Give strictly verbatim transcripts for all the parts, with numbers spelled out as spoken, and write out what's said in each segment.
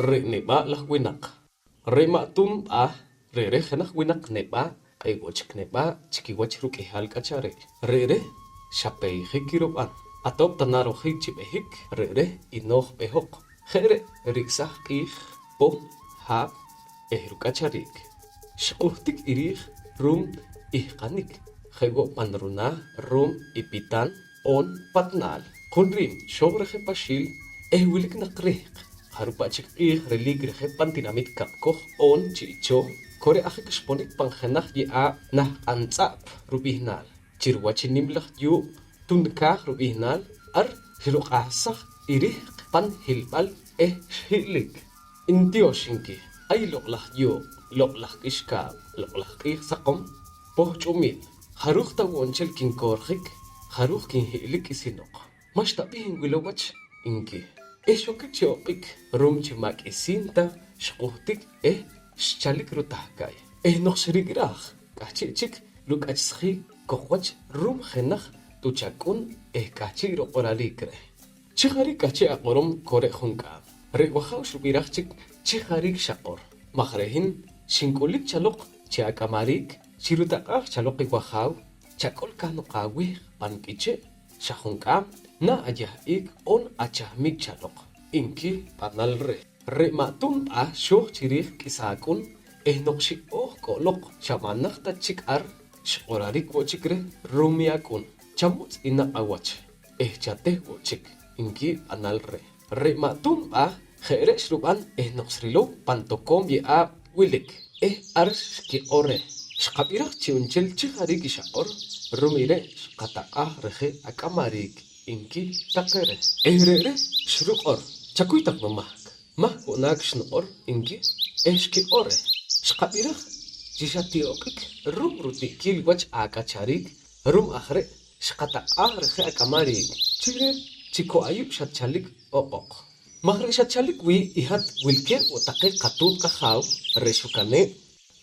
re' neb'aa' laj winaq. Re' ma' Tun B'ah, re're' jenaj winaq neb'aa', q'ee' wo' chik neb'aa' chi kiwach ruk'ihal k'achareel. Re're' xa peyjik kirub'an. Atoob' ta narojik chi b'ehik, re're' i nooj b'ehoq. Je' re' rik'saj q'iij, poh, haab' eh ruk'achariik. Xq'uhtik i riij ru'um ihqanik, je' wo' pan runaah ru'um i Pitan oon Patnaal. Junriim xooj reje Paxiil eh wilik naq rihq. Jarub' pa' chik q'iij reliik reje pan tinamit Kab'koj oon Chi' Chooh, ko re' ajik xponik pan jenaj ye'aab' Nah Q'an Tz'a'p rub'ihnaal. Chi ruwach i nim laj yuuq' Tunkaaj rub'ihnaal, ar xiruq'ahsaj i rihq pan hilb'al eh xhi'lik. Ntiox, nki, ay loq'laj yuuq', loq'laj k'ixkaab', loq'laj q'iij saqom, pohch'umiil, jaruuj ta wo' nchel kinkoorjik, jaruuj kinhi'lik i sinoq. Ma'xta b'ih nwilow wach, nki. Eh xokik chi oq'ik ru'um chi ma' k'isiin ta xq'uhtik eh xchalik rutahkay. Eh noq xrik'raj, k'ahchi' chik ruk'achsjik koq wach ru'um jenaj t'uch ak'un eh k'ahchi' ruq'orariik reh. Chi jariik k'ahchi' aq'orom ko re' junk'aam, re' wajaaw xrub'iraj chik chi jariik xaq'or, maj re' hin xink'ulik chaloq chi ak'amariik, xirutaq'aaj chaloq i wajaaw, chak'ol kahnoq awihq pan k'iche', xa junk'aam na ayah'ik oon achahmik chaloq, nki b'anal reh. Re' ma' Tun B'ah xooj chi riij k'isa ak'un eh noq xi'ooj k'o'loq xa ma' najt ta chik ar, xq'orarik wo' chik reh ru'um i ak'un, chamutz' i naq' awach eh chateh wo' chik, nki b'anal reh. Re' ma' Tun B'ah je' re' xrub'an eh noq xrilow pan tokoom ye'aab' wilik eh ar xkiq'or reh: Xqab'iraj chi'nchel chi jariik i xaq'or, ru'um i re' xqataq'aaj reje ak'amariik, nki taqe reh. Eh re're' xruq'or: Chakuy taq numahk, mahk wo' naak xnuq'or, nki eh xkiq'or reh: Xqab'iraj chi xa ti oq'ik ru'um ruti'kiil wach ak'achariik, ru'um aj re' xqataq'aaj reje ak'amariik chi reh chi ko ayu' xatchalik oq'oq. Maj re' xatchalik wii' i hat wilkeeb' wo' taqe qatuut qajaaw re' xukaneeb'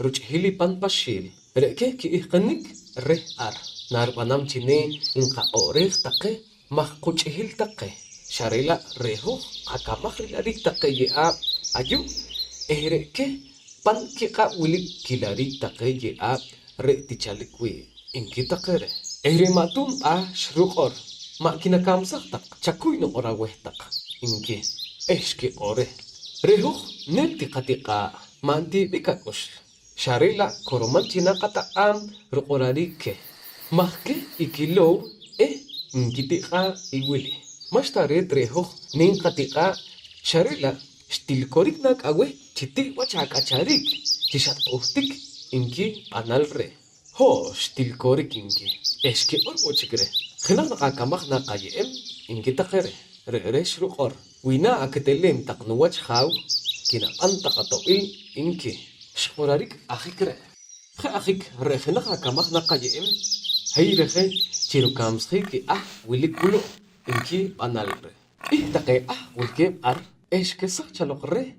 ruch'ihil i pan Paxiil, re' keh ki'ihqinik reh ar narub'anam chi ne nqaq'o'reej taqe maj quch'ihil taqe, xa re' la' re' hoj qakamaj rilariik taqe ye'aab' ayu' eh re' keh pan kiq'ab' wilik kilariik taqe ye'aab' re' tichalik wii', nki taqe reh. Eh re' ma' Tun B'ah xruq'or: Ma' kinakamsaj taq, chakuy nuq'or aweh taq, nki eh xkiq'or reh: Re' hoj nim ti qatiq'aa', ma' nti'b'ik ak'ux, xa re' la' koroman chi naqataq'aam ruq'orariik keh, maj keh i kilow eh nkitiq'aa' i wili: Ma'xta reet re' hoj nim qatiq'aa', xa re' la' xtil korik naak aweh chi ti' wach ak'achariik chi xatq'uhtik, nki b'anal reh. Ho', xtil korik, nki eh xkiq'or wo' chik reh: Jenaj naq akamaj naak aye'em, nki taqe reh. Re're' xruq'or: Wi na aketelem taq nuwach jaaw, kinab'an taq ato'b'il, nki. Xq'orarik ajik re'. Je' ajik re' jenaj akamaj naak aye'em, hey reje chi rukamsjik i ahq wilik wulu', nki b'anal reh. B'ih taqe ahq wilkeeb' ar eh xkesaj chaloq reh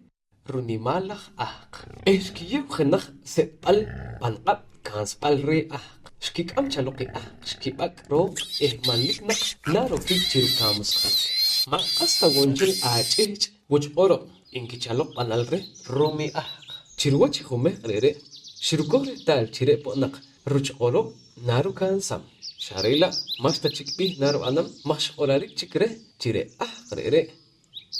runimal laj ahq eh xkiyeew jenaj set'b'al pan q'ab' kansb'al reh ahq. Xkik'am chaloq i ahq, xkib'ak' rooq eh manlik naq narokik chi rukamsjik. Ma' q'as ta wo' nchel ach'ihch' wach q'orob', nki chaloq b'anal reh ru'um i ahq. Chi ruwach i jumehq' re're' xirukoj rehtaal chi re' po' naq ruch q'orob' narukansam, xa re' la' ma'xta chik b'ih narub'anam maj xq'orarik chik reh chi re' ahq re're'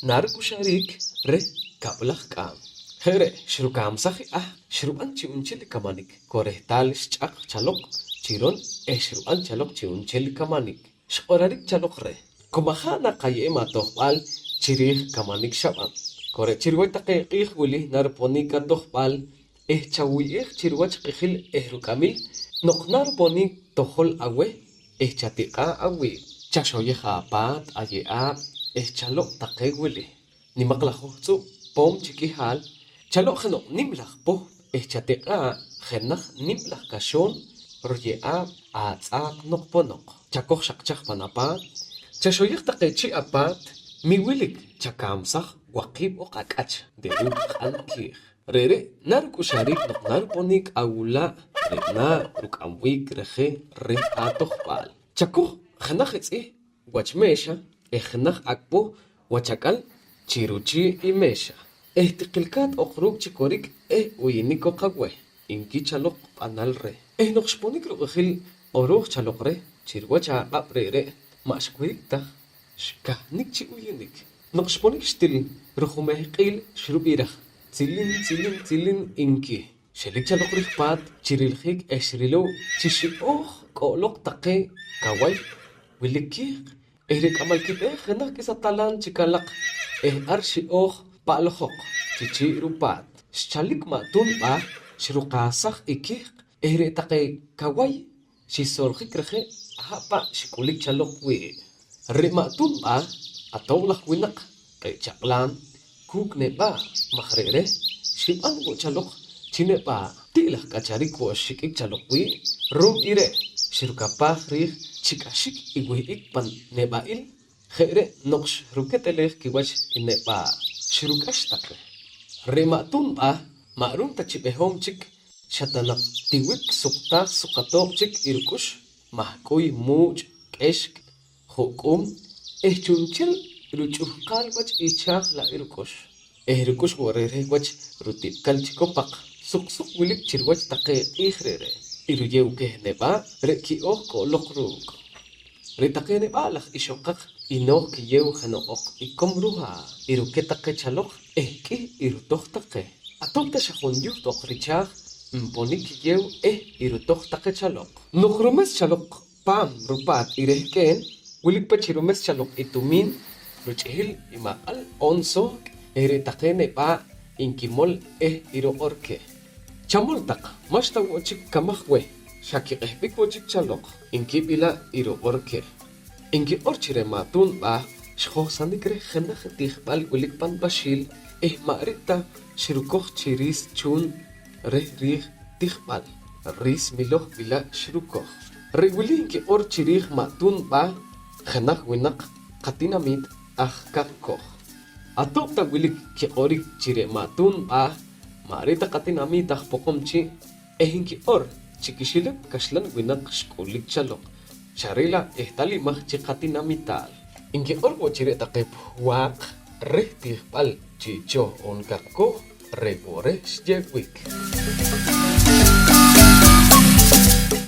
naruk'uxarik reh kab'laj k'aam. Je' re' xrukamsaj i ahq, xrub'an chi'nchel i kamanik, ko rehtaal xch'aq chaloq chi ron eh xrub'an chaloq chi'nchel i kamanik. Xq'orarik chaloq reh: Ku maja' naak aye'em atojb'al chi riij kamanik xab'an, ko re' chi ruwach taqe q'iij wili naruponik atojb'al eh chawuy'ej chi ruwach q'ijil eh ruk'amil noq naruponik tojol aweh eh chatiq'aa' awiib'. Chaxoyej apaat aye'aab' eh chaloq' taqe wili: Nimaq laj hoj tz'u'm poom chi k'ihaal, chaloq' jeno' nim laj poh eh chatiq'aa' jenaj nim laj kaxoon ruye'aab' atz'aaq noq ponoq. Chakoj xaqchaj pan apaat, chaxoyej taqe chi' apaat, mi wilik chakamsaj waqiib' oq ak'ach re' ruuk' q'an kiij. Re're' naruk'uxarik noq naruponik awula' re' na ruk'amwiik reje reh atojb'al. Chakoj jenaj itz'ih wach meexa eh jenaj ak'b'uh wach ak'al chi ruchii' i meexa. eh tiqilkaat oq ruuk' chi korik eh uyunik oq aweh, nki chaloq b'anal reh. Eh noq xponik ruq'ijil q'orooj chaloq reh chi riwach aq'ab' re're' ma' xwirik ta, xkahnik chi uyunik. Noq xponik xtil rujumehq'iil xrub'iraj: Tzilin, tzilin, tzilin, nki. Xelik chaloq riij paat chi riljiik eh xrilow chi xi'ooj k'o'loq taqe kaway wilik kiihq eh re' k'amal kib'eeh jenaj k'isa talaan chi kalaq eh ar xi'ooj pa'lojoq chi chii' rupaat. Xchalik ma' Tuun B'aah xruqahsaj i kiihq eh re' taqe kaway xisoljik reje' aha' pa' xik'ulik chaloq wii'. Re' ma' Tuun B'aah atoob' laj winaq q'e' chaq'laam kuuk' neb'aa' maj re' reh xib'an wo' chaloq chi neb'aa' ti' laj k'acharik wo' xik'ik chaloq wii'. Ru'um i re' xrukapaaj riij chi k'axik i wih'ik pan neb'a'il. Je' re' noq xruketeleej kiwach i neb'aa' xruk'ax taqe. Re' ma' Tuun B'aah ma' ru'um ta chi behom chik xa ta naq tiwik suqtaaj suq atoob' chik i ruk'ux, mahk'uy, muuch', k'exk, ju'k'uum eh chu'nchel ruch'uhqaal wach i chaaj la' i ruk'ux eh ruk'ux wo' re're' wach rutib'kal chi kopaq suq suq wilik chi riwach taqe q'iij re're' i ruyeew keh neb'aa' re' ki'ooj k'o'loq ruuk'. Re' taqe neb'aa' laj ixoqaq i nooj kiyeew jeno' oq ikom ruhaa' i ruket taqe chaloq eh k'ih i rutoj taqe. Atoob' ta xa jun yuht oq richaaj nponik kiyeew eh i rutoj taqe chaloq. Noq rumes chaloq paam rupaat i rehk'een, wilik pa chi rumes chaloq i tumiin ruch'ihil i maq'al oon sohk' eh re' taqe neb'aa' nkimol eh i ruq'or keh: Chamol taq, ma'xta wo' chik kamaj weh, xa kiq'ehb'ik wo' chik chaloq, nki b'ila' i ruq'or keh. Nkiq'or chi re' ma' Tuun B'aah xjohsanik reh jenaj tijb'al wilik pan Paxiil eh ma' re' ta xrukoj chi riis chuun reh riij tijb'al, riis miloj b'ila' xrukoj. Re' wili nkiq'or chi riij ma' Tuun B'aah, jenaj winaq qatinamiit aj Kaqkoj. Atoob' ta wilik kiq'orik chi re' ma' Tuun B'aah ma' re' ta qatinamiit aj Poqomchi' eh nkiq'or chi kixilak kaxlan winaq xk'ulik chaloq, xa re' la' ehtalimaj chi qatinamitaal. Nkiq'or wo' chi re' taqe puhwaaq reh tijb'al Chi'chooh oon Kaqkoj re' wo' reh xye'wik.